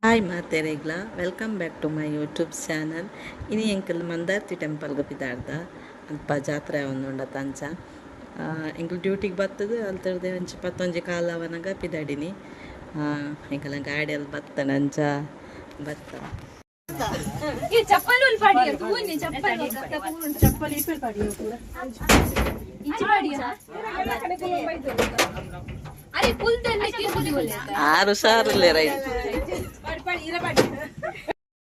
Hi ಮಾತೆರೆಗ್ಲ, welcome back to my YouTube channel. ಇನಿ ಎಂಕಲ್ ಮಂದಾರ್ತಿ ಟೆಂಪಲ್ಗೆ ಪಿದಾಡ್ದ. ಅಲ್ಪ ಜಾತ್ರೆ ಆವೊಂದುಂಡ ತಂಚ. ಎಂಕಲ್ ಡ್ಯೂಟಿಗೆ ಬತ್ತದು ಅಲ್ತರ್ದೆ ಒಂಜಿ ಪತ್ತೊಂಜಿ ಕಾಲವನಗ ಪಿದಾಡಿನಿ. ಎಂಕಲ್ನ ಗಾಡಿಯಲ್ಲಿ ಬತ್ತನ ಅಂಚ ಬತ್ತ. ಈ ಚಪ್ಪಲ್ ಪಾಡಿ ತೂನಿ ಚಪ್ಪಲ್ ಚಪ್ಪಲಿ ಇಪ್ಪಲ್ ಪಾಡಿ. ಇಂಚಿ ಪಾಡಿಯ. ಅರೆ ಕುಲ್ದೆಲ್ಲ ತಿರುಗುದಿವಲ್ಲ. ಆರು ಹುಷಾರಿಲ್ಲ ರೈಟ್.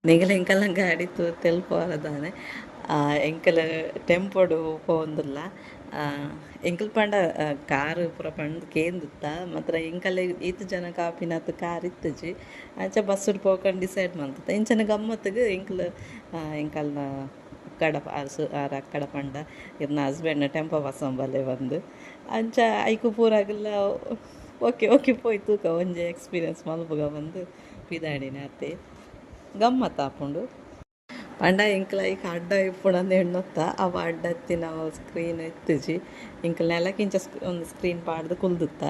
ನಿಗಲ ಎಂಕಲ್ನ ಗಾಡಿ ತೂ ತೆಲ್ಪೋರದಾನೆ. ಎಂಕಲ್ ಟೆಂಪೋಡು ಪೋವೊಂದುಲ್ಲ. ಎಂಕಲ್ ಪಂಡ ಕಾರ್ ಪೂರ ಪಂಡ್ ಕೇಂದಿತ್ತ ಮಾತ್ರ. ಎಂಕಲ್ ಈತ್ ಜನ ಕಾಪಿನಾತ್ ಕಾರ್ ಇತ್ತುಜಿ. ಅಂಚ ಬಸ್ಸುಡು ಪೋಕಂಡ್ ಡಿಸೈಡ್ ಮಲ್ತುತ್ತ. ಇಂಚನ ಗಮ್ಮತ್ತಿಗ್ ಎಂಕಲ್ ಎಂಕಲ್ನ ಅಕ್ಕಡ ಆರ್ ಅಕ್ಕಡ ಪಂಡ ಇರ್ನ ಹಸ್ಬೆಂಡ್ ಟೆಂಪೋ ಬಸ್ಸಂಬಲ್ಲೆ ಬಂದು. ಅಂಚ ಐಕು ಪೂರಾಗಲ್ಲ ಓಕೆ ಓಕೆ, ಪೋಯ್ ತೂಕ, ಒಂಜಿ ಎಕ್ಸ್ಪೀರಿಯನ್ಸ್ ಮಲ್ಪುಗ ಬಂದು ಪಿದಾಡಿನ ಅತ್ತೆ. ಗಮ್ಮತ್ ಆಪುಂಡು ಪಂಡ ಎಂಕ್ಲ ಐಕ್ ಅಡ್ಡ ಇಪ್ಪುಂಡು ಎಣ್ಣೊತ್ತ. ಅವು ಅಡ್ಡ ಇತ್ತಿನ ಸ್ಕ್ರೀನ್ ಇತ್ತುಜಿ. ಎಂಕಲ್ ನೆಲಕ್ಕಿಂಚ ಒಂದು ಸ್ಕ್ರೀನ್ ಪಾಡ್ದು ಕುಲ್ದುತ್ತ.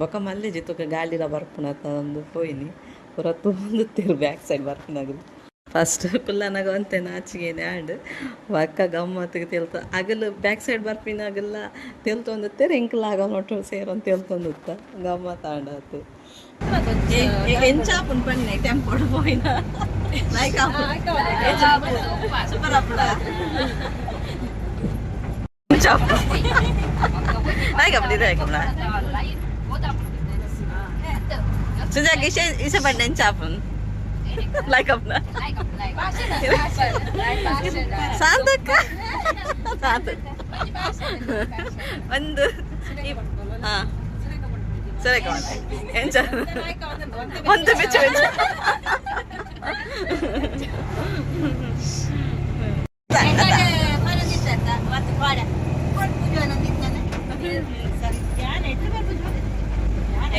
ಬೊಕ ಮಲ್ಲೆಜಿ ತೂಕ, ಗಾಳಿಲ ಬರ್ಪುನತ ಒಂದು ಪೋಯಿನಿ. ಪೂರ ತೂಂದುತ್ತೆರ್ ಬ್ಯಾಕ್ ಸೈಡ್ ಬರ್ಪುನಗುಲು. ಫಸ್ಟ್ ಕುಲ್ಲನಾಗ ಒಂತೆ ನಾಚಿಗೆನೆ ಆಂಡ್. ಬೊಕ್ಕ ಗಮ್ಮತ್ತಿಗೆ ತೆಲ್ತ ಅಗಲು ಬ್ಯಾಕ್ ಸೈಡ್ ಬರ್ಪಿನಾಗಲ್ಲ ತೆಲ್ತೊಂದಿತ್ತೆರ್. ಎಂಕಲ್ ಆಗ ಒಟ್ಟು ಸೇರೊಂದು ತೆಲ್ತೊಂದಿತ್ತ. ಗಮ್ಮತ್ ಆಂಡ್ ಅತ್ತೆ. ಎಂಚಾಪುಂಡು ಪನ್ನೆ, ಟೆಂಪೋಡು ಪೋಯಿನ? ಲೈಕ್ ಸೂಪರ್ ಆಪುಂಡ? ಎಂಚಾಪುಂಡು? ಲೈಕ್ ಆಪುಂಡು ಇದು ಆಯ್ಕುಂಡ. ಸುಜಾಕ್ ಇಸೆ ಇಸೆ ಪಂಡ ಎಂಚಾಪುಂಡು? ಲೈಕ್ ಆಪುಂಡ? ಶಾಂತಕ್ಕ, ಶಾಂತ ಒಂದು ಹಾ ಸರಿ. ಎಂಚ ಒಂದು ಬೆಚ್ಚ ಬೆಚ್ಚ.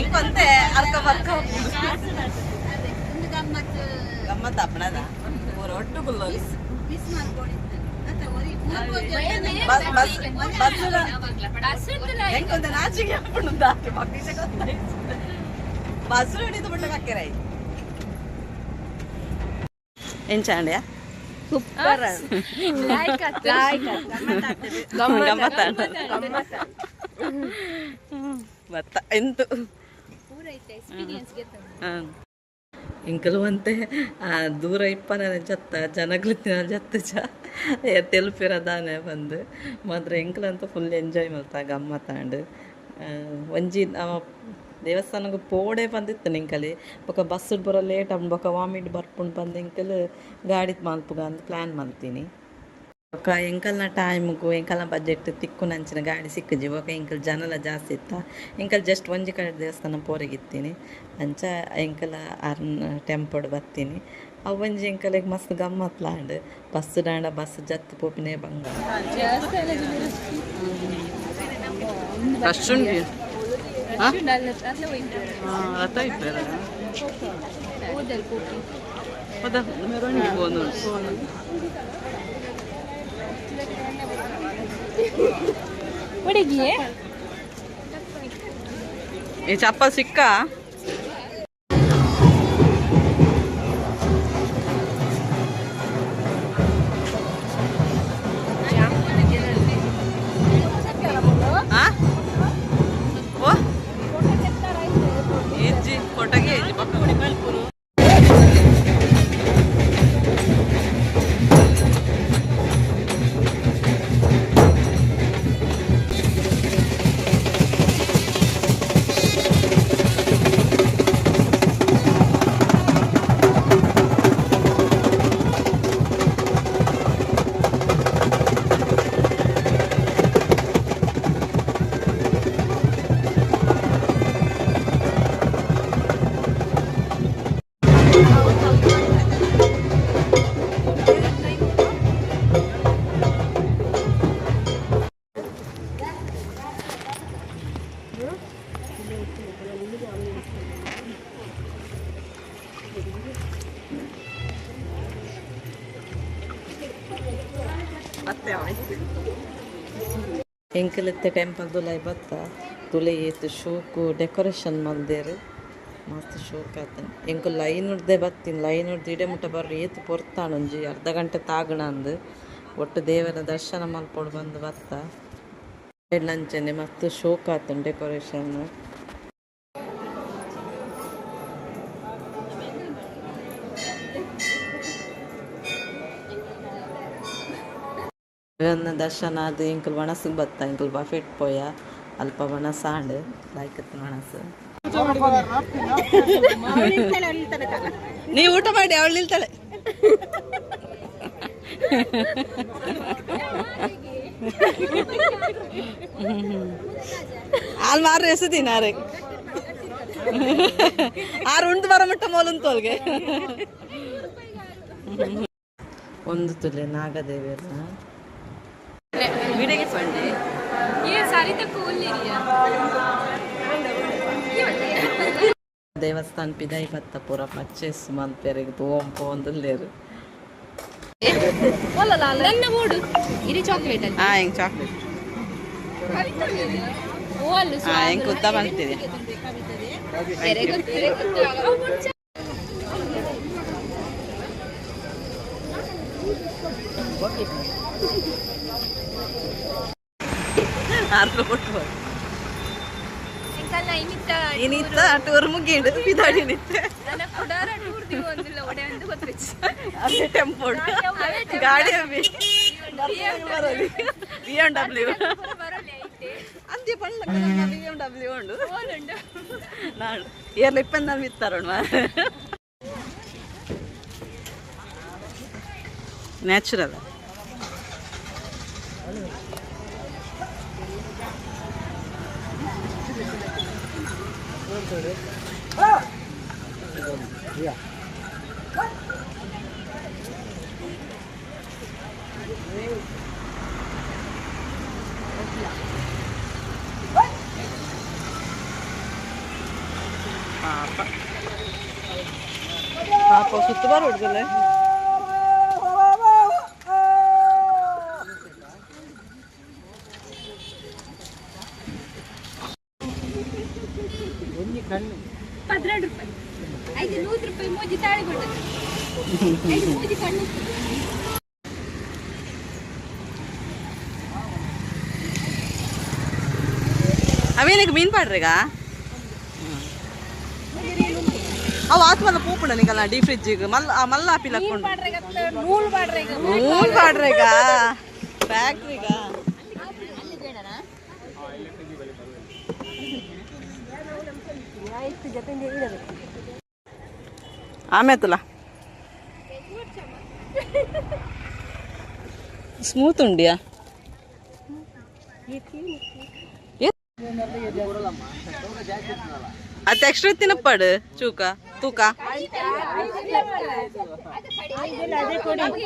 ಎಂಕೊಂತೆ ಅರ್ಕ ಬರ್ಕ ಗಮ್ಮತ್ ಆಪಣದ ಪೂರ ಒಟ್ಟು ಕುಲ್ಲೋಲಿ. ಬಸ್ ಬಸ್ ಬಸ್ ಎಂಕೊಂತೆ ನಾಚಿಗೆ ಆಪುಂಡು ದಾಕೆ ಬಕ್ಕಿಸೆ ಗೊತ್ತಾಯ್ತು. ಬಸ್ ಹಿಡಿದು ಬಿಟ್ಟ ಕಕ್ಕೆರೈ. ಎಂಚಾಂಡ್ಯಾ? ಸೂಪರ್. ಗಮ್ಮತ್ ಬತ್ತ ಎಂತು? ಎಂಕಲು ಒಂತೆ ದೂರ ಇಪ್ಪನ ಜತ್ತ ಜನಗಳು ಜತ್ತ ಚ ತೆಲುಪಿರ ದಾನೆ ಬಂದು ಮಾತ್ರ. ಎಂಕಲಂತ ಫುಲ್ ಎಂಜಾಯ್ ಮಲ್ತ ಗಮ್ಮತ್ತಾಂಡ್. ಒಂಜಿ ದೇವಸ್ಥಾನಗ್ ಪೋಡೆ ಬಂದಿತ್ತು ಎಂಕಲಿ. ಬೊಕ ಬಸ್ ಬರೋ ಲೇಟ್ ಆಪುಂಡು, ಬೊಕ ವಾಮಿಟ್ ಬರ್ಪುಂಡು ಪಂದ್ ಎಂಕಲ್ ಗಾಡಿ ಮಲ್ಪುಗ ಅಂದ್ ಪ್ಲ್ಯಾನ್ ಮಲ್ತೀನಿ. ಬೊಕ ಎಂಕಲ್ನ ಟೈಮ್ಗು ಎಂಕಲ್ನ ಬಜೆಟ್ ತಿಕ್ಕುನಂಚಿನ ಗಾಡಿ ಸಿಕ್ಕುಜಿ. ಬೊಕ ಎಂಕಲ್ ಜನಲ ಜಾಸ್ತಿ ಇತ್ತ. ಎಂಕಲ್ ಜಸ್ಟ್ ಒಂಜಿ ಕಡೆ ದೇವಸ್ಥಾನ ಪೋರೆಗಿತ್ತೀನಿ. ಅಂಚ ಎಂಕಲ ಅರ್ನ ಟೆಂಪೋಡು ಬತ್ತೀನಿ. ಅವು ಒಂಜಿ ಎಂಕಲೆಗ್ ಮಸ್ತ್ ಗಮ್ಮತ್ಲ ಆಂಡ್. ಬಸ್ ಡಾಂಡ ಬಸ್ ಜತ್ ಪೋಪಿನೇ ಬಂಗ. ರಶ್ ಉಂಡು. ರಥ ಇಪ್ಪೆರ ಮೆರವಣಿಗೆ ಪೋನು. ಹುಡುಗಿಯೇ. ಈ ಚಪ್ಪಲ್ ಸಿಕ್ಕ. ಆ? ಓ ಇಜ್ಜಿ, ಫೋಟೋಗೆ ಇಜ್ಜಿ ಪಕ್ಕ. ಎಂಕಲತ್ತೆ ಟೆಂಪಲ್ ದುಲಾಯಿ ಬತ್ತ. ತುಲೆ ಏತ್ ಶೋಕು ಡೆಕೋರೇಷನ್ ಮಲ್ದೇರು. ಮಸ್ತ್ ಶೋಕ್ ಆತನ್ ಎಂಕು ಲೈನ್ ಉಡ್ದೆ ಬತ್ತೀನಿ ಲೈನ್ ಉಡ್ದು ಇಡೆ ಮುಟ್ಟ ಬರ್ರಿ ಏತ್ ಪೊರ್ತಾಣೊಂಜಿ ಅರ್ಧ ಗಂಟೆ ತಾಗಣ ಅಂದು ಒಟ್ಟು ದೇವರ ದರ್ಶನ ಮಲ್ಪೊಡು ಬಂದು ಬತ್ತ ಲಂಚನೆ ಮಸ್ತ್ ಶೋಕ್ ಆತನ್ ಡೆಕೋರೇಷನ್ ದರ್ಶನ ಅದು ಎಂಕುಲು ಒಣಸಿಗೆ ಬತ್ತ ಎಂಕುಲು ಬಫೆಟ್ ಪೋಯ ಅಲ್ಪ ಒಣಸಾಂಡ್ ಲೈಕ್ ಒಣಸು ನೀವು ಊಟ ಮಾಡಿ ಅವಳು ನಿಲ್ತಾಳೆ ಹಾಲು ಮಾರು ಎಸದಿನ ಆರೆ ಆರು ಉಂಟು ಬರ ಮಟ್ಟ ಮೋಲುಂತು ಅವ್ರಿಗೆ ಒಂದು ತುಲೆ ನಾಗದೇವಿಯರ್ನ ವಿಡಿಗೆ ಪಂಡಿ ಏ ಸರಿತಕ್ಕೂ ಉಲ್ಲಿರಿಯ ದೇವಸ್ಥಾನ ಪಿದಾಯಿ ಬತ್ತ ಪೂರ ಪರ್ಚೇಸ್ ಮಲ್ಪೆರೆಗ್ ತೋಂಪೋ ಪೋಂದುಲ್ಲೇರು ನನ್ನ ಬೋಡು ಇರಿ ಚಾಕ್ಲೇಟ್ ಅಲ್ಲಿ ಹಾ ಹೆಂಗ್ ಚಾಕ್ಲೇಟ್ ಓ ಅಲ್ಲು ಹಾ ಹೆಂಗ್ ಕುತ್ತ ಬಂತಿದೆ ಆರ್ಲು ಕೊಟ್ಟು ಇನ್ನಿತ್ತ ಇನಿತ್ತ ಟೂರ್ ಮುಗಿಂಡು ಪಿದಾಡಿ ನಿತ್ತೆ ನನ್ನ ಕುಡಾರ ಟೂರ್ ದಿವ ಒಂದಿಲ್ಲ ಒಡೆ ಅಂತ ಗೊತ್ತಿತ್ತು ಅದೇ ಟೆಂಪೋ ಗಾಡಿ ಬರಲಿ ಬಿ ಎಂ ಡಬ್ಲ್ಯೂ ಬರಲಿ ಐತೆ ಅಂತ್ಯ ಪಂಡ ಬಿ ಎಂ ಡಬ್ಲ್ಯೂ ಉಂಡು ಓಲುಂಡು ನಾಡು ಏರ್ಲ ಇಪ್ಪಂದ ಮಿತ್ತಾರೋಣ ನ್ಯಾಚುರಲ್ ಪಾಪ ಪಾಪ ಸುತ್ತ ಬರೋಡ್ದಲ್ಲ 12 ರೂಪಾಯಿ ಐದು 100 ರೂಪಾಯಿ ಮೋಜಿ ತಾಳಿ ಕೊಟ್ಟದ್ದು ಐದು ಮೋಜಿ ಕಣ್ಣು ಅವೇನಿಗೆ ಮೀನು ಪಾಡ್ರಿಗ ಅವು ಆತ್ಮಲ್ಲ ಪೂಪುಂಡ ನಿಗಲ್ಲ ಡೀ ಫ್ರಿಜ್ಜಿಗೆ ಮಲ್ಲ ಆ ಮಲ್ಲ ಆಪಿಲ್ ಹಾಕೊಂಡು ನೂಲು ಪಾಡ್ರೆ ನೂಲ್ ಪಾಡ್ರಿಗ ಫ್ಯಾಕ್ಟ್ರಿಗ ಆಮೇತಲ್ಲ ಸ್ಮೂತ್ ಉಂಡಿಯಾ ಅದು ಎಕ್ಸ್ಟ್ರಾ ತಿನ್ನಪ್ಪಾಡು ಚೂಕ ತೂಕ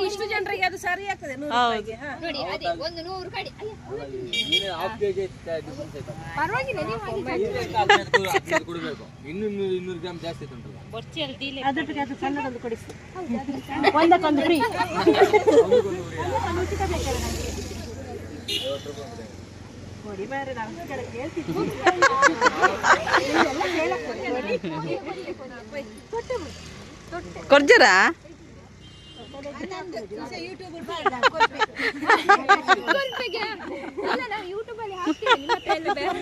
ಇಷ್ಟು ಜನರಿಗೆ ಅದು ಸರಿ ಆಗ್ತದೆ ಹೌದು ನೋಡಿ ಅದೇ ಒಂದು 100 ಕಡಿ ಪರವಾಗಿಲ್ಲ ನೀವು ಹಾಗೆ ಕೊಡಬೇಕು ಇನ್ನೂರು 200 ಗ್ರಾಮ್ ಜಾಸ್ತಿ ಉಂಟಲ್ಲ ಅದ್ರ ಅದು ಸಣ್ಣದೊಂದು ಕೊಡಿಸಿ ಒಂದಕ್ಕೊಂದು ಫ್ರೀ ಕೊಡಿ ಮಾರ್ರೆ, ನಾವು ಕೇಳ್ತಿದ್ವಿ. ಕೊರ್ಜರ ಕೊಲ್ಪೆಗೆ. ಅಲ್ಲ ನಾವು ಯೂಟ್ಯೂಬ್ ಅಲ್ಲಿ ಹಾಕ್ತೀವಿ ನಿಮ್ಮ ಹತ್ರ ಎಲ್ಲ ಬೇರೆ.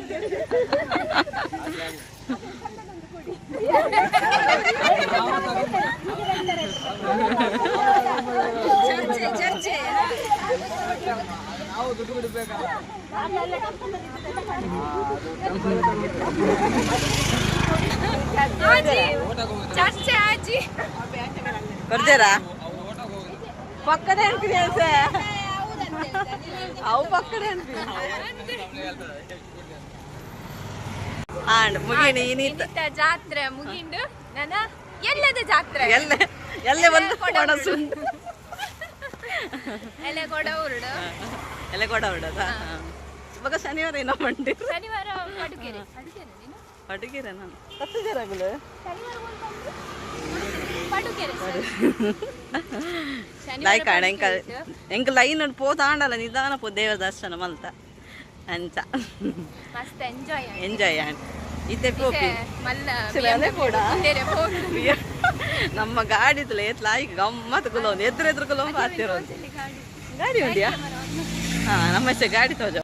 ನಾವು ದುಡ್ಡು ಕೊಡಬೇಕಲ್ಲ ಆಜಿ ಚರ್ಚೆ ಆಜಿ ಕೊರ್ಜರ ಪಕ್ಕನೆ ಅನ್ತೀನಿ ಅವು ಪಕ್ಕನೆ ಅನ್ತೀನಿ ಆಂಡ್ ಮುಗಿಣಿ ಇನ್ನಿತ್ತ ಇನ್ನಿತ್ತ ಜಾತ್ರೆ ಮುಗಿಂಡು ನನ್ನ ಎಲ್ಲದ ಜಾತ್ರೆ ಎಲ್ಲೆ ಎಲ್ಲೆ ಒಂದು ಒಣಸು ಎಲೆ ಕೊಡವರುಡು ಎಲೆ ಕೊಡ ಬಿಡೋದ ಇವಾಗ ಶನಿವಾರ ಏನೋ ಮಂಡಿ ಶನಿವಾರ ಪಡುಕೆರೆ ಪಡುಕೆರೆ ನೀನು ಅಡುಗೆರ ನಾನು ಹತ್ತು ಜರಗಳು ಶನಿವಾರ ಒಂದು ಪಡುಕೆರೆ ಲೈಕ್ ಆಡ ಎಂಕ ಎಂಕ ಲೈನ್ ಪೋತಾಂಡಲ್ಲ ನಿಧಾನ ಪೋ ದೇವರ ದರ್ಶನ ಮಲ್ತ ಅಂಚ ಮಸ್ತ್ ಎಂಜಾಯ್ ಎಂಜಾಯ್ ಆಂಡ್. ಇತ್ತೆ ಪೋಪಿ ಪೋಡ ನಮ್ಮ ಗಾಡಿ ಏತ್ಲಾಯಿ ಗಮ್ಮತ್ ಕುಲೋನ್ ಎದುರು ಎದುರು ಕುಲೋನ್ ಪಾತಿರೋ ಗಾಡಿ ಉಂಡಿಯಾ. ಹಾ ನಮ್ಮ ಗಾಡಿ ತೋಜ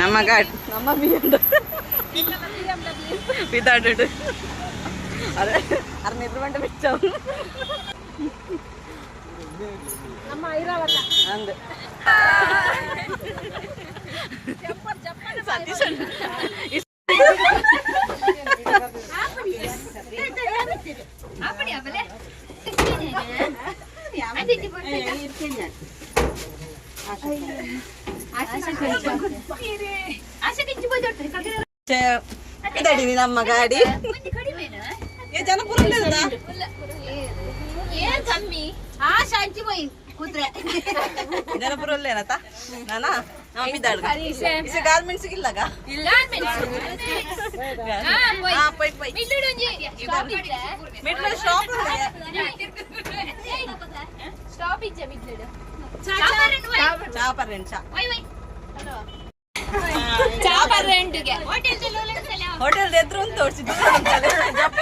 ನಮ್ಮ ಗಾಡಿ ನಮ್ಮ ಬಿ ಎಂ ಪಿದಾಡು ಅರೆ ಅರ್ನ ಎದುರು ಬಂಟ ಬಿಚ್ಚ ಅಂದ್ ಸತೀಶ್ ಇದಡಿ ನಮ್ಮ ಗಾಡಿ ಜನ ಪೂರ ಜನ ಪೂರ ಏನತ ನಾನಾ ನಮ್ಮ ಬಿದ್ದಾಡು ಗಾರ್ಮೆಂಟ್ಸ್ ಇಲ್ಲಗ ಪೊಯ್ ಪೊಯ್ ಮಿಡ್ಲ್ ಶಾಪ್ ಚಾಪರ್ ರೆಂಟ್ ಹೋಟೆಲ್ ಎದುರು ಅಂತ ತೋರಿಸಿದ್ದು ಜಪ್ಪ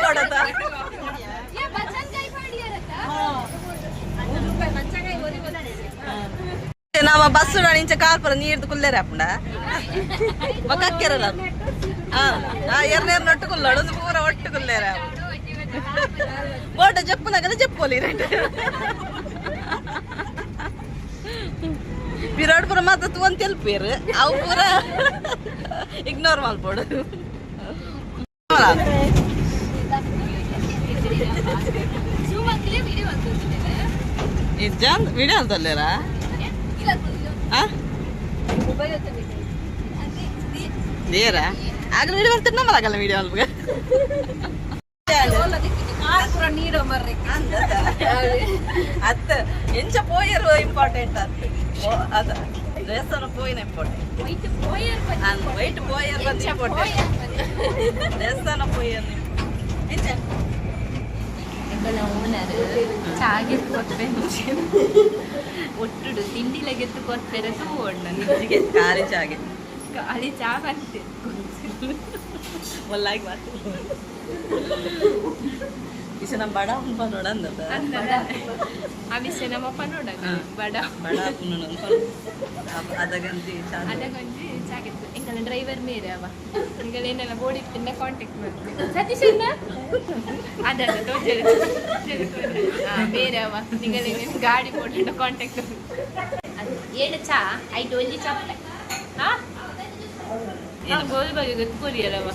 ನಮ್ಮ ಬಸ್ ಇಂಚ ಕಾರ್ ಪೂರ ನೀರ್ದು ಕುಲ್ಲೇರ ಅಪ್ಪಂಡ ಬೊಕ್ಕ ಎರ್ನೇರ್ ನೊಟ್ಟು ಕುಲ್ಲೋಡು ಒಂದು ಪೂರ ಒಟ್ಟು ಕುಲ್ಲೇರ ಬೋಟ ಜಪ್ಪುನಾಗಲ್ಲ ಜಪ್ಪೋಲಿ ರೇಟ್ ಪಿರಾಡ್ ಪೂರ ಮಾತ್ರ ತೂವನ್ ತೆಲ್ಪೇರು ಅವು ಪೂರ ಇಗ್ನೋರ್ ಮಲ್ಪೋಡು. ಇಜ್ಜಾನ್ ವಿಡಿಯೋ ಅಂತಲ್ಲೇರಾ? ದೇರಾ ಆಗಲ ವಿಡಿಯೋ ಬರ್ತಾರೆ ನಮ್ಮ ಆಗಲ್ಲ ವಿಡಿಯೋ ಅಲ್ಬ ಅತ್ತ ಎಂಚ ಪೋಯರು ಇಂಪಾರ್ಟೆಂಟ್ ಅತ್ತ ಅದ ದೇವಸ್ಥಾನ ಪೋಯಿನ ಇಂಪಾರ್ಟೆಂಟ್ ವೈಟ್ ಪೋಯರ್ ಬಂದು ಇಂಪಾರ್ಟೆಂಟ್ ದೇವಸ್ಥಾನ ಪೋಯರ್ ಎಂಚ ಓನರ್ ಚಾಗೆತ್ತು ಕೊರ್ಪೆರೆ ಒಟ್ಟುಡು ತಿಂಡಿಲಗೆತ್ತು ಕೊರ್ಪೆರೆ ತೂವೊಂಡ ನಿಜ್ಜಿಗೆ ಖಾಲಿ ಚಾಗೆ ಖಾಲಿ ಚಾ ಬಂತೆ ಒಲ್ಲಾಗಿ ಮಾತು ಇಸ ನಮ್ಮ ಬಡ ಉಂಪ ನೋಡಂದದ ಅವಿಸೆ ನಮ್ಮಪ್ಪ ನೋಡ ಬಡ ಬಡ ನೋಡ ಅದಗಂತಿ ಚಾ ಅದಕ್ಕೊಂಜಿ ಚಾಗೆತ್ತು ಎಂಕಲ ಡ್ರೈವರ್ ಮೇರೆ ಅವ ಎಂಕಲ ಏನೆಲ್ಲ ಬೋಡಿ ತಿಂದ ಕಾಂಟ್ಯಾಕ್ಟ್ ಮಾಡ್ತೀವಿ ಸತೀಶ್ ಅಣ್ಣ ಅದಲ್ಲ ತೋಜರೆ ಬೇರೆ ಅವ ನಿಂಗಲ ಗಾಡಿ ಬೋಡಿ ಕಾಂಟ್ಯಾಕ್ಟ್ ಅದು ಏಳು ಚಾ ಐದು ಒಂಜಿ ಚಪ್ಪೆ ಹಾ ಗೋಲ್ ಬಗ್ಗೆ ಗೊತ್ತು ಕೊರಿಯಲ್ಲವ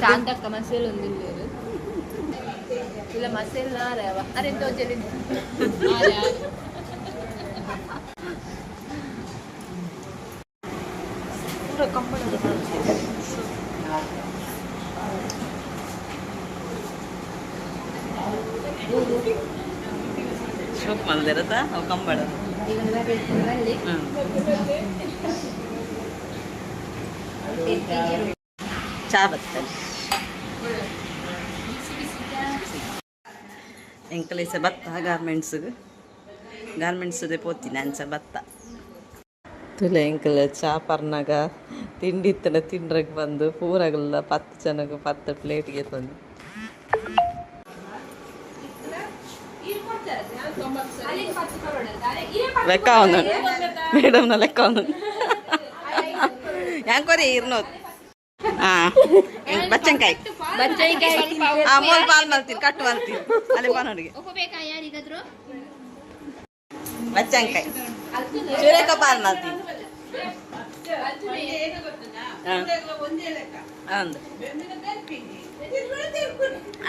ಶಾಂತಕ್ಕ ಮಸೇಲ್ ಒಂದಿಲ್ಲ ಇಲ್ಲ ಮಸೇಲ್ ನಾರೆ ಅವ ಅರೆ ತೋಜರೆ ಆರೆ ಆರೆ ಪೂರ ಕಂಬಳದ ಶೋಕ್ ಮಲ್ದಿರತ್ತ ಅವು ಕಂಬಳ. ಚಾ ಬರ್ತದೆ ಎಂಕಲೇಸ ಭತ್ತ ಗಾರ್ಮೆಂಟ್ಸ್ ಗಾರ್ಮೆಂಟ್ಸ್ ಪೋತೀನಿ ಅಂಚ ಭತ್ತ ತುಲೆ ಎಂಕಲ್ ಚಾ ಪರ್ನಾಗ ತಿಂಡಿ ಇತ್ತನ ತಿಂಡ್ರಗ್ ಬಂದು ಪೂರಗಲ್ಲ 10 ಜನಕ್ಕೆ 10 ಪ್ಲೇಟ್ಗೆ ತಂದು ಲೆಕ್ಕ ಒಂದು ಮೇಡಮ್ನ ಲೆಕ್ಕ ಒಂದು ಯಾಂಕೋರಿ ಇರ್ನೋದು. ಹಾಂ ಬಚ್ಚಂಕಾಯಿ ಹಾಂ ಮೋಲ್ ಪಾಲ್ ಮಲ್ತೀನಿ ಕಟ್ಟು ಮಲ್ತೀನಿ ಅಲ್ಲಿ ಪಾನೋಡಿಗೆ ಬಚ್ಚಂಕಾಯಿ ಚೂರೇಕ ಪಾಲ್ ಮಲ್ತೀನಿ. ಅಂದು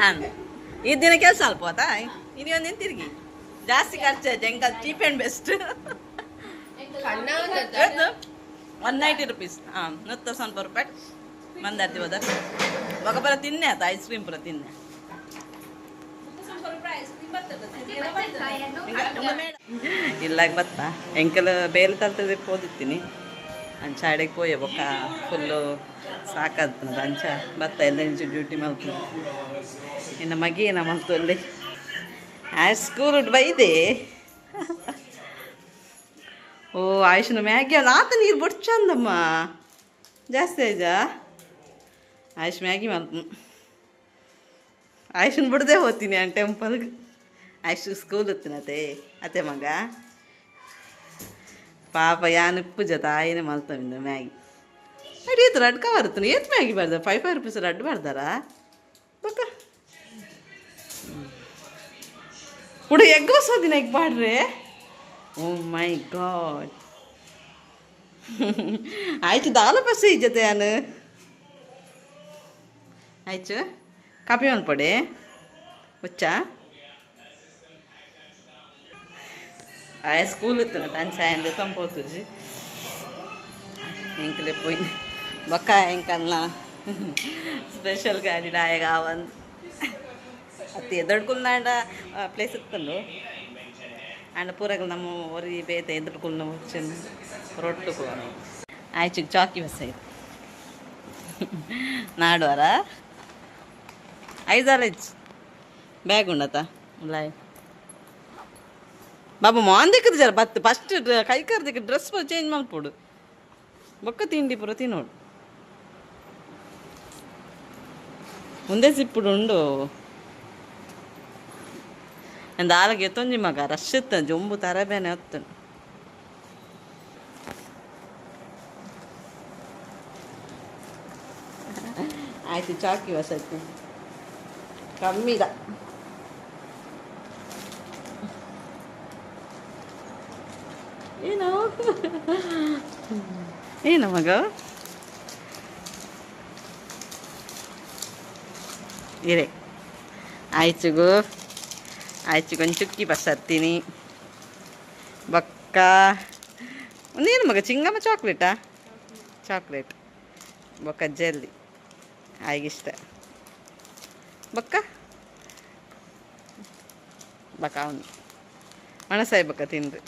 ಅಂದು ಈ ದಿನ ಕೆಲಸ ಅಲ್ಪ ಆತಾ ಇನಿ ಒಂದಿನ ತಿರುಗಿ ಜಾಸ್ತಿ ಖರ್ಚು ಆಯ್ತು ಎಂಕಲ್ ಚೀಪ್ ಆ್ಯಂಡ್ ಬೆಸ್ಟ್ 190 ರುಪೀಸ್. ಹಾಂ ನೂತ್ತ ಸ್ವಲ್ಪ ರೂಪಾಯಿ ಮಂದಾರ್ತಿ ಹೋದ ಬೊಕ ಪೂರ ತಿನ್ನೆ ಆತ ಐಸ್ ಕ್ರೀಮ್ ಪೂರ ತಿನ್ನೆ. ಇಲ್ಲಾಗ ಬತ್ತ ಎಂಕಲ್ ಬೇಲೆ ತಲ್ತದೆ ಪೋದಿತ್ತೀನಿ ಅಂಚ ಅಡೆಗೆ ಪೋಯೆ ಬೊಕ್ಕ ಫುಲ್ಲು ಸಾಕಾಗ್ತದ ಅಂಚ ಬತ್ತ ಎಲ್ಲ ಇಂಚ ಡ್ಯೂಟಿ ಮಲ್ತು ಇನ್ನು ಮಗೇನ ಮಲ್ತು ಅಲ್ಲಿ ಆ ಸ್ಕೂಲ್ ಬೈದೆ. ಓ ಆಯುಷ್ನ ಮ್ಯಾಗಿ ಅಲ್ಲ ಆತ ನೀರು ಬೊಡ್ಚಂದಮ್ಮ ಜಾಸ್ತಿ ಆಯ್ಜಾ ಆಯುಷ್ ಮ್ಯಾಗಿ ಮಲ್ಪು ಆಯುಷನ್ ಬಿಡದೆ ಹೋಗ್ತೀನಿ ನಾನು ಟೆಂಪಲ್ಗೆ. ಆಯುಷ್ ಸ್ಕೂಲ್ ಇತ್ತಿನತೆ ಅತ್ತೆ ಮಗ ಪಾಪ ಯಾನ್ ಉಪ್ಪು ತಾಯಿನೇ ಮಲ್ತವಿಂದ ಮ್ಯಾಗಿ. ಅಡಿ ಏತ್ ರಡ್ಡ್ ಕವರ್ ಇತ್ತು ಏತ್ ಮ್ಯಾಗಿ ಬರ್ದ 5 5 ರುಪೀಸ್ ರಡ್ಡ್ ಬರ್ದಾರ ಬಕ್ಕ ಹುಡು ಎಗ್ ಬಸೋದಿನ ಎಗ್ ಬಾಡ್ರೆ. ಓ ಮೈ ಗಾಡ್ ಆಯ್ತು ದಾಲ ಬಸ್ ಈ ಜೊತೆ ಯಾನು ಆಯ್ತು ಕಾಪಿ ಮಲ್ಪಡೆ ಹುಚ್ಚ ಆಯ ಸ್ಕೂಲ್ ಇತ್ತು ತನ್ನ ಸಾಯಂದ ತಂಪೋತುಜಿ ಎಂಕಲೆ ಪೋಯಿನ ಬೊಕ್ಕ ಎಂಕಲ್ಲ ಸ್ಪೆಷಲ್ ಗಾಡಿ ನಾಯಗ ಒಂದು ಅತ್ತೆ ಎದಡ್ಕುಲ್ನಾಂಡ ಪ್ಲೇಸ್ ಇತ್ತಂಡು ಆಂಡ ಪೂರಗಲ್ ನಮ್ಮ ಒರಿ ಬೇತೆ ಎದುರ್ಕುಲ್ನ వచ్చిన ರೊಟ್ಟು ಆಯ್ತು ಚಾಕಿ ಬಸ್ ಆಯ್ತು ನಾಡುವಾರ ಐದಾರು ಬ್ಯಾಗ್ ಉಂಡತ ಉಲಾಯ್ ಬಾಬು ಮಾಂದಿಕ್ಕದ ಜರ ಬತ್ತು ಫಸ್ಟ್ ಕೈ ಕರ್ದಿಕ್ಕ ಡ್ರೆಸ್ ಚೇಂಜ್ ಮಲ್ಪೊಡು ಬೊಕ್ಕ ತಿಂಡಿ ಪೂರ ತಿನ್ನೋಡು ಮುಂದೆ ಸಿಪ್ಪುಡು ಉಂಡು ಎಂದ ಆಲಗೆ ಎತ್ತೊಂಜಿ ಮಗ ರಶ್ ಇತ್ತ ಜೊಂಬು ತರಬೇನೆ ಹೊತ್ತು ಆಯ್ತು ಚಾಕಿ ವಸತಿ ಕಮ್ಮಿದ ಏನು ಏನು ಮಗ ಇರೆ ಆಯ್ಚುಗು ಆಯ್ಚುಗೊಂದು ಚುಕ್ಕಿ ಬಸ್ ಹತ್ತೀನಿ ಬಕ್ಕ ಒಂದೇನು ಮಗ ಚಿಂಗಮ್ಮ ಚಾಕ್ಲೇಟಾ ಚಾಕ್ಲೇಟ್ ಬೊಕ್ಕ ಜೆಲ್ಲಿ ಆಯ್ಗಿಷ್ಟ ಬೊಕ್ಕ ಬಕ್ಕ ಅವನು ಒಣಸಾಯಿ ಬೊಕ್ಕ ತಿನ್ರಿ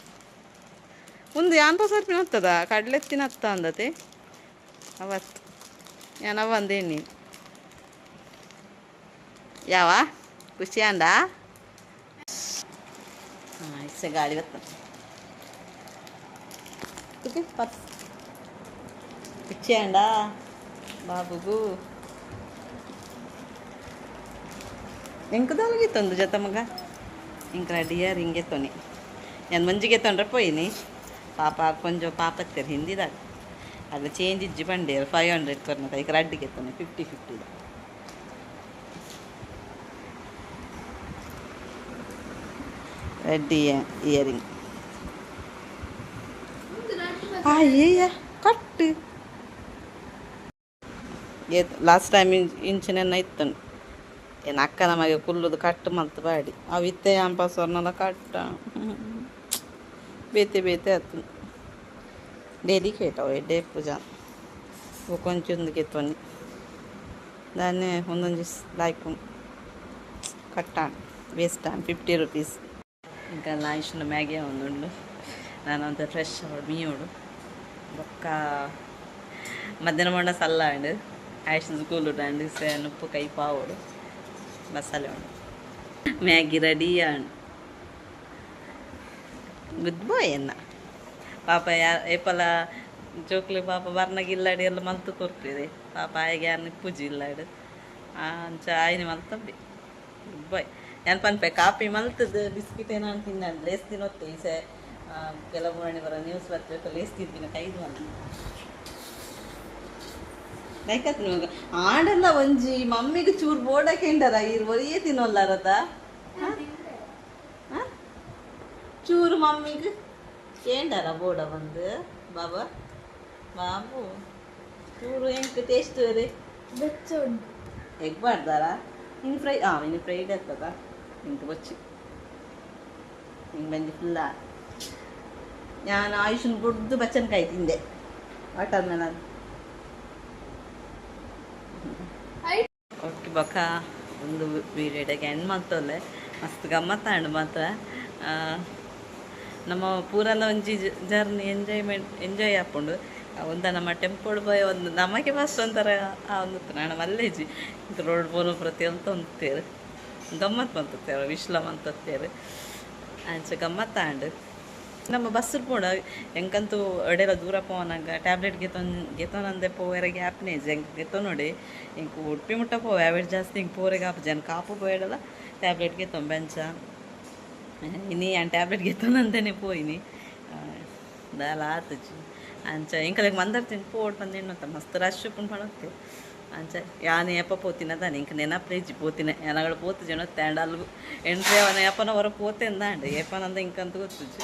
ಒಂದು ಯಾನ್ ಪಸ ತಿನ್ನತ್ತದ ಕಡಲೆ ತಿನ್ನತ್ತ ಅಂದತೆ ಅವತ್ತು ಯಾನವ ಅಂದೇನಿ ಯಾವ ಖುಷಿ ಅಂದ ಇಷ್ಟ ಗಾಳಿ ಬತ್ತ ಖುಷಿ ಅಂಡ ಬಾಬುಗು ಎಂಕದಾಲಗಿತ್ತೊಂದು ಜೊತೆ ಮಗ ಇಂಕ ಡಿಯರ್ ಹಿಂಗೆ ತೊನಿ ನಾನು ಮಂಜಿಗೆ ತೊಂಡ್ರೆ ಪೋಯಿನಿ ಪಾಪ ಕೊಂಚ ಪಾಪತ್ತೇರು ಹಿಂದಿದಾಗ ಅದು ಚೇಂಜ್ ಇಜ್ಜಿ ಬಂಡೇರು 500 ಕೊರ್ನದ ಈಗ ರಡ್ಡಿಗೆ ತೊನೆ 50 50 ರೆಡ್ ಇಯರಿಂಗ್ ಅಯ್ಯಯ್ಯ ಕಟ್ಟು ಲಾಸ್ಟ್ ಟೈಮ್ ಇಂಚಿನ ಇತ್ತನು ಏನು ಅಕ್ಕ ನಮಗೆ ಕುಲ್ಲುದು ಕಟ್ಟು ಮಲ್ತು ಬಾಡಿ ಅವು ಇತ್ತೆ ಅಂಪ ಸ್ವರ್ಣಲ ಕಟ್ಟ ಬೇತೆ ಬೇತೆ ಆತು ಡೆಲಿಕೇಟ್ ಅವು ಎಡ್ಡೆ ಪೂಜಾ ಕೊಂಚೊಂದು ಗೆತ್ತೊನಿ ದಾನೆ ಒಂದೊಂಜಿ ಲೈಕ್ ಕಟ್ಟಾಣ ವೇಸ್ಟ್ ಆನ್ 50 ರುಪೀಸ್. ఇంకా లాయిషన్ ಮ್ಯಾಗಿ ಒಂದುಂಡು ನಾನು ಫ್ರೆಶ್ ಮೀಯೋಡು ಬೊಕ್ಕ ಮಧ್ಯಾಹ್ನ ಮೊಂಡ ಸಲ್ಲ ಉಂಡು ಆಯುಷ್ ಸ್ಕೂಲ್ ಉಂಡು ಉಪ್ಪು ಕೈ ಪಾವೋಡು ಮಸಾಲೆ ಉಂಡು ಮ್ಯಾಗಿ ರೆಡಿ ಆಂಡ್ ಗುಡ್ ಬಾಯ್ ಎನ್ನ ಪಾಪ ಯಾ ಏಪಲ ಜೋಕ್ಲಿ ಪಾಪ ಬರ್ನಾಗ ಇಲ್ಲಾಡಿ ಎಲ್ಲ ಮಲ್ತು ಕೊರ್ಪಿದೆ ಪಾಪ ಆಯ್ಗೆ ಯಾರು ಪೂಜೆ ಇಲ್ಲಾಡು ಅಂಚ ಆಯ್ನೆ ಮಲ್ತಬ್ಬಿ ಗುಡ್ ಬಾಯ್. ನಾನು ಪನ್ಪೆ ಕಾಪಿ ಮಲ್ತದ್ದು ಬಿಸ್ಕಿಟ್ ಏನೋ ತಿನ್ನ ಲೇಸ್ ತಿನ್ನೊತ್ತೆ ಈಸೆ ಕೆಲವು ಮಣಿ ಬರೋ ನ್ಯೂಸ್ ಬರ್ತೇವೆ ಲೇಸ್ ತಿಂತೀನಿ ಕೈದು ಅಂತ ಲೈಕತ್ ನಿಮಗೆ ಆಡಲ್ಲ ಒಂಜಿ ಮಮ್ಮಿಗೆ ಚೂರು ಬೋಡಕೇಂಡರ ಇರ್ ಒರಿಯೇ ತಿನ್ನೋಲ್ಲಾರತ ಚೂರು ಮಮ್ಮಿಗೆ ಕೇಂಡರ ಬೋಡ ಬಂದು ಬಾಬಾ ಬಾಬು ಚೂರು ಎಂಕ್ ಟೇಸ್ಟ್ ರೀ ಎಗ್ ಮಾಡ್ದಾರ ಇನ್ನು ಫ್ರೈ ಇನ್ನು ಫ್ರೈಡ್ ಆಗ್ತದ ಇಂಕ್ ಬೊಚ್ಚಿ ಹಿಂಗೆ ಬಂದು ಫುಲ್ಲ ನಾನು ಆಯುಷನ್ ಬುಡ್ದು ಬಚ್ಚನ್ಕಾಯಿ ತಿಂದೆ ವಾಟರ್ ಮೆಲನ್. ಓಕೆ ಬೊಕ್ಕ ಒಂದು ವೀಡಿಯೋಗೆ ಎಂಡ್ ಮಲ್ತೊಲ್ಲೆ ಮಸ್ತ್ ಗಮ್ಮತ್ತಾಂಡ್ ಮಾತ್ರ ನಮ್ಮ ಪೂರೆಲ್ಲ ಒಂಜಿ ಜರ್ನಿ ಎಂಜಾಯ್ಮೆಂಟ್ ಎಂಜಾಯ್ ಆಪುಂಡು ಒಂದ ನಮ್ಮ ಟೆಂಪೋಡ್ ಬಾಯ್ ಒಂದು ನಮಗೆ ಫಸ್ಟ್ ಒಂಥರ ಆ ಒಂದು ನಾನು ಮಲ್ಲೇಜಿ ರೋಡ್ ಪೋನು ಪ್ರತಿ ಅಂತ ಒಂತೇರು ಗಮ್ಮತ್ ಮಂತೇರು ವಿಶ್ಲ ಮಂತೇರು ಅಂಚ ಗಮ್ಮತ್ತಾಂಡ್. ನಮ್ಮ ಬಸ್ ಪೋಡ ಎಂಕಂತೂ ಎಡೆಲ ದೂರ ಪೋವನಾಗ ಟ್ಯಾಬ್ಲೆಟ್ ಗೆತೊನ್ ಗೆತೊನಂದೆ ಪೋವೆರೆ ಗ್ಯಾಪ್ನೇ ಎಂಕ್ ಗೆತೊನೊಡೆ ಎಂಕ್ ಉಡುಪಿ ಮುಟ್ಟ ಪೋವೆ ಅವೆಟ್ ಜಾಸ್ತಿ ಇಂಕ್ ಪೋರೆಗ್ ಆಪುಜಿ ಜನ ಕಾಪು ಪೋಯಡಲ ಟ್ಯಾಬ್ಲೆಟ್ ಗೆತೊಂಬೆ ಅಂಚ ಇನಿ ಯಾನ್ ಟ್ಯಾಬ್ಲೆಟ್ ಗೆತೊನಂದೆನೆ ಪೋಯಿನಿ ದಾಲ ಆತುಜಿ ಅಂಚ ಎಂಕಲೆಗ್ ಮಂದರ್ತಿನ ಪೋಡ್ ಪಂದ್ ಮಸ್ತ್ ರಶ್ ಉಪ್ಪುಂಡು ಪಣೊತ್ತೆ ಅಂಚ ಯಾನ್ ಏಪ ಪೋತಿನ ದಾನೆ ಇಂಕ್ ನೆನಪೇ ಇಜ್ಜಿ ಪೋತಿನ ಯಾನಗಳು ಪೋತು ಜನ ಆಂಡ ಎಂಟ್ರಿ ಅವನ ಏಪನ ಹೊರ ಪೋತೆಂದಾಂಡ್ ಏಪನಂದ ಇಂಕಂತ ಗೊತ್ತುಜಿ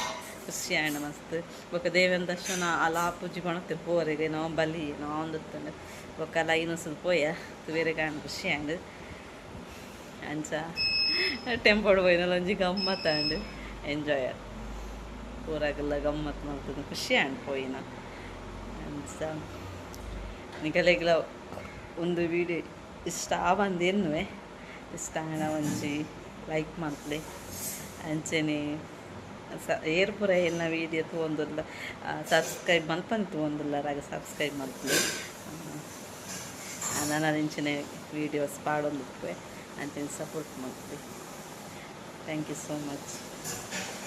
ಖುಷಿ ಆಂಡ್ ಮಸ್ತ್ ಬೊಕ ದೇವನ ದರ್ಶನ ಅಲ ಪೂಜೆ ಪಣೊತ್ತೆ ಪೋರೆಗ್ ಏನೋ ಬಲಿ ಏನೋ ಒಂದಿತ್ತಂಡ್ ಬೊಕ ಲೈನ್ ಪೋಯ ತೂವೆರೆಗ್ ಆಂಡ್ ಖುಷಿ ಆಂಡ್ ಅಂಚ ಟೆಂಪೋಡು ಪೋಯಿನಲ ಒಂಜಿ ಗಮ್ಮತ್ ಆಂಡ್ ಎಂಜಾಯ್ ಆತ್ ಪೂರಾಗಲ್ಲ ಗಮ್ಮತ್ ಮಲ್ತುದು ಖುಷಿ ಆಂಡ್ ಪೋಯಿನ ಅಂಚ ನಿಕಲೆಗ್ಲ ಒಂದು ವೀಡಿಯೋ ಇಷ್ಟ ಆವಂದ್ ಎನ್ನುವೆ ಇಷ್ಟ ಆಂಡ ಒಂಜಿ ಲೈಕ್ ಮಲ್ಪುಲೆ ಅಂಚನೆ ಸ ಏರ್ ಪೂರ ಎನ್ನ ವೀಡಿಯೋ ತೂವೊಂದುಲ್ಲ ಸಬ್ಸ್ಕ್ರೈಬ್ ಮಲ್ಪಂದೆ ತೂವೊಂದುಲ್ಲರ್ ಆಗ ಸಬ್ಸ್ಕ್ರೈಬ್ ಮಲ್ಪುಲೆ ನನ ಇಂಚಿನ ವೀಡಿಯೋಸ್ ಪಾಡೊಂದುಪ್ಪುವೆ ಅಂಚನೆ ಸಪೋರ್ಟ್ ಮಲ್ಪುಲೆ. Thank you so much.